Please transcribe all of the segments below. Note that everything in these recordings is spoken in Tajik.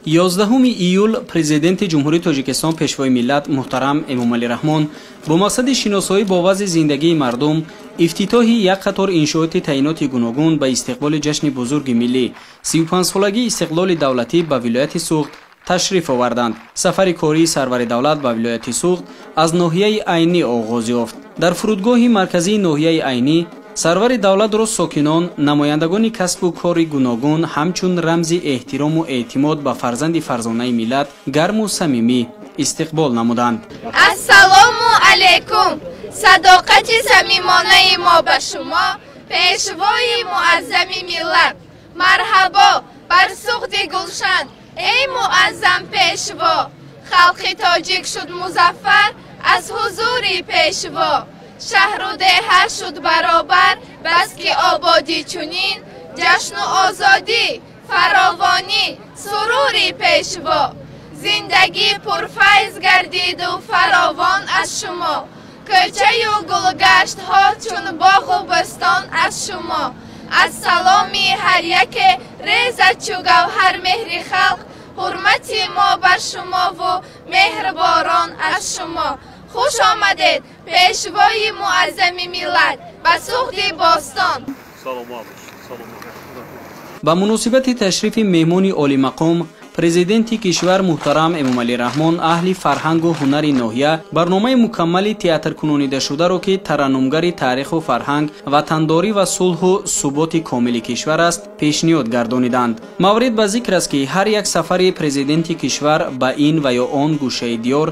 11 июл Президенти Ҷумҳурии Тоҷикистон, Пешвои миллат муҳтарам Эмомалӣ Раҳмон бо мақсади шиносоӣ бо вазъи зиндагии мардум, ифтитоҳи як қатор иншооти таъиноти гуногун ба истиқболи ҷашни бузурги миллӣ 35-солагии истиқлоли давлатӣ ба вилояти Суғд ташриф оварданд. Сафари кории сарвари давлат ба вилояти Суғд аз ноҳияи Айнӣ оғоз ёфт. Дар фурудгоҳи марказии ноҳияи Айнӣ сарвари давлатро сокинон, намояндагони касбу кори гуногун ҳамчун рамзи эҳтирому эътимод ба фарзанди фарзонаи миллат гарму самимӣ истиқбол намуданд. Ассалому алайкум! Садоқати самимонаи мо ба шумо, пешвои муаззами миллат. Марҳабо бар Суғди гулшан, эй муаззам пешво! Халқи тоҷик шуд музаффар аз ҳузури пешво. Шаҳру деҳа шуд баробар, баски ободӣ чунин, ҷашну озодӣ, фаровонӣ, сурури пешво. Зиндагӣ пурфайз гардиду фаровон аз шумо, кӯчаю гулгаштҳо чун боғу бӯстон аз шумо. Аз саломи ҳар яке резад чу гавҳар меҳри халқ, ҳурмати мо бар шумову меҳрборон аз шумо. Хуш омадед, пешвои муаззами миллат, ба Суғди бостон. Ба муносибати ташрифи меҳмони олимақом Президенти кишвар муҳтарам Эмомалӣ Раҳмон аҳли фарҳангу ҳунари ноҳия барномаи мукаммали театркунонидашударо, ки тараннумгари таъриху фарҳанг, ватандорӣ ва сулҳу суботи комили кишвар аст, пешниҳод гардониданд. Маврид ба зикр аст, ки ҳар як сафари президенти кишвар ба ин ва ё он гӯшаи диёр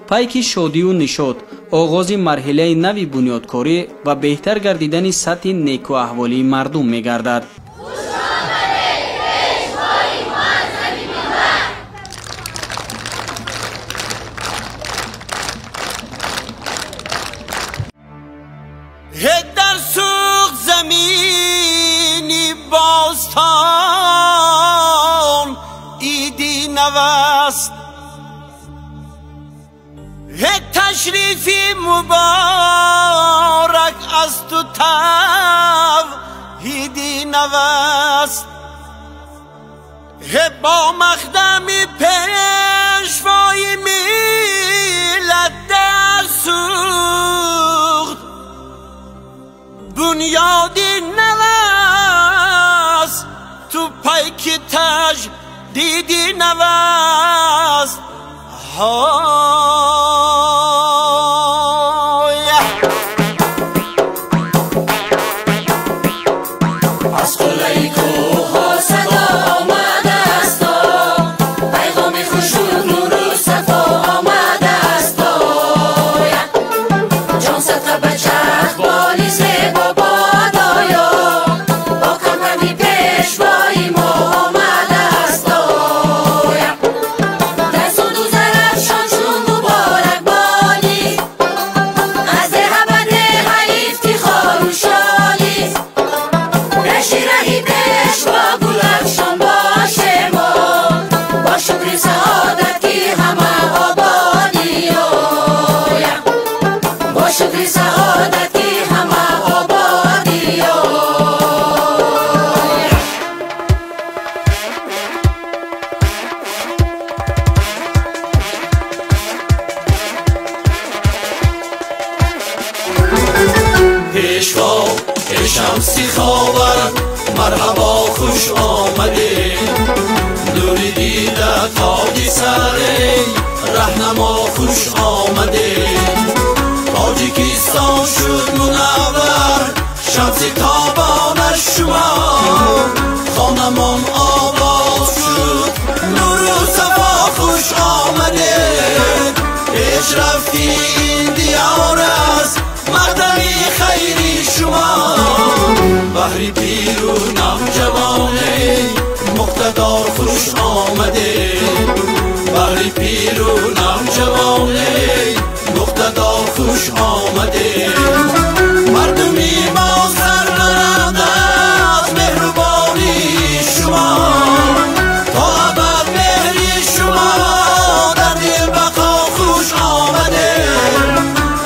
пайки шодию нишот, оғози марҳилаи нави бунёдкорӣ ва беҳтар гардидани сатҳи некуаҳволии мардум мегардад. در سوق زمینی باستان ایدی نوست، تشریفی مبارک از تو توحیدی نوست، با مخدمی پیشوای ملت در سوخت بنیادی نواست، تو پیک تجدیدی نواست. از قلعه کوه‌ها صدا آمده است، پیغام خوش و نور و صفا آمده است. جان صدقه به چرخ بالی زیبا بادایا، با کمربندی پیشوای ما آمده است. در سود و زرافشان چون مبارک بالی، از ده به ده افتخار و شالی. رشی رهی پیشوا گلافشان باشه ما، با شکر سعادت که همه آبادی. با شکر سعادت که همه آبادی. پیشوا ای شمسی خاور، مرحبا خوش آمده، نوری دیده تاجی سره رهنما خوش آمده. تاجیکستان شد منور شمسی تابان شما، خانمان آباد شد نور و صفا خوش آمده. پیشرفتی این دیار است مقدمی خیری شما، بهری پیر و نوجوانه مقتدار خوش آمده. بهری پیر و نوجوانه مقتدار خوش آمده. مردمی ما سر بلند از مهربانی شما، تا ابد مهری شما در دل بقا خوش آمده.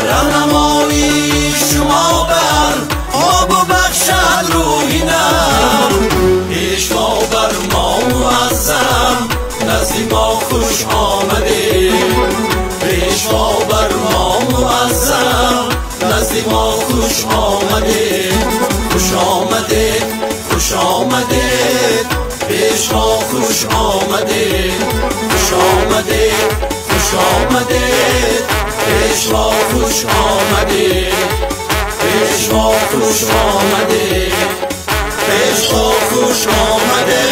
رهنمایی شما بر آب و بخشد روحی نم، پیشوا بر ما معظم نظر назди мо хуш омадед. Пешво бар мо муаззам, назди мо хуш омадед. Хуш омадед, хуш омадед, пешво хуш омадед. Хуш омадед, хуш омадед, пешво хуш омадед. Пешво хуш омадед, пешво хуш омадед.